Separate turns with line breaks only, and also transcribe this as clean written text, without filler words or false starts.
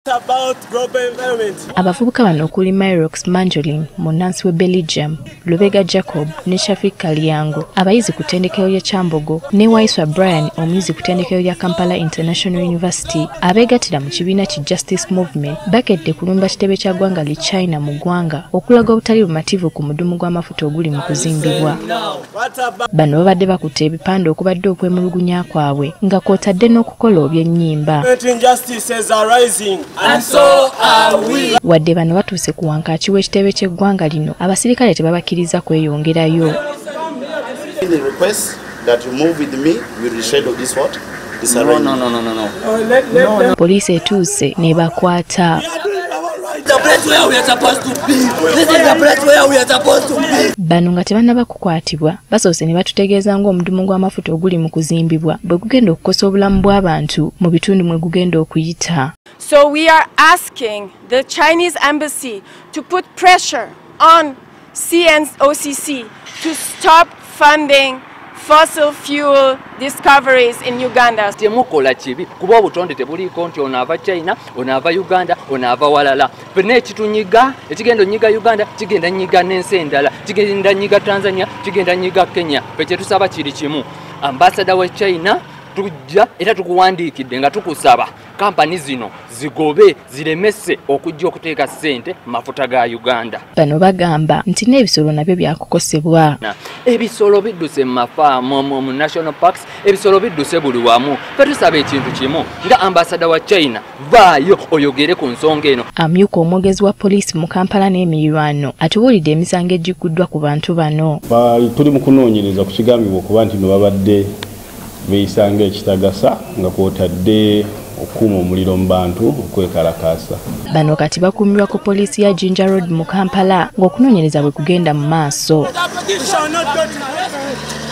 About global environment.
Abavubuka bano okuli Myrox Manjolin, munnansi w'e Belgium, Lubega Jacob ne Shafik Kalyango, abayizi ku ttendekero lya Kyambogo, ne Waiswa Brian, omuyizi ku ttendekero lya Kampala International University, abeegattira mu kibiina ki Justice Movement, bakedde kulumba kitebe kya ggwanga li China mu ggwanga okulaga obutali bumativu ku mudumu gw'amafuta oguli mu kuzimbibwa. Bano babadde bakutte ebipande okubadde okwemulugunya kwabwe nga kw'otadde n'okukola obyennyimba.
Injustices are rising.
And so are we.
Wadde bano batuuse ku wankaaki w'ekitebe ky'eggwanga lino, abasirikale tebabakkiriza kweyongerayo.
The request that you move with me, we reschedule this what? This
No,
arrangement.
no, no, no, no, no.
Poliisi etuuse n'ebakwata.
The place where we are supposed to be. This is the place where we are supposed to be.
Bano nga tebannaba kukwatibwa, basoose ne batutegeeza ng'omudumu gw'amafuta oguli mu kuzimbibwa bwe gugenda okukosa obulamu bw'abantu mu bitundu mwe gugenda okuyita.
So we are asking the Chinese embassy to put pressure on CNOOC to stop funding fossil fuel discoveries in Uganda.
Temukola kibi kuba obutonde tebuliiko nti ono ava China, ono ava Uganda, ono ava walala. Ffenna ekitunyiga, ekigenda onyiga Uganda, kigenda nyiga n'ensi endala, kigenda nyiga Tanzania, kigenda nyiga Kenya. Ffe kye tusaba kiri kimu. Ambassador wa China tujja era tukuwandiikidde nga tukusaba kampani zino zigobe ziremese okujja okuteeka ssente mu mafuta ga Uganda.
Bano bagamba nti n'ebisolo nabyo byakukosebwa.
Ebisolo bidduse mu mafaamu, mu national parks, ebisolo bidduse buli wamu. Ffe tusaba ekintu kimu nga ambasada wa China, vaayo oyogere ku nsonga eno.
Amyuka omwogezi wa poliisi mu Kampala n'emirirwano atubuulidde emisango egigguddwa ku bantu bano.
Tuli mu kunoonyereza ku kigambibwa okuba nti no babadde beeyisa ng'ekitagasa nga kw'otadde okukuuma omuliro mu bantu okwekalakaasa.
Bano kati bakuumirwa ku poliisi ya Jinja Road mu Kampala ng'okunoonyereza bwe kugenda mu maaso.
We shall not go to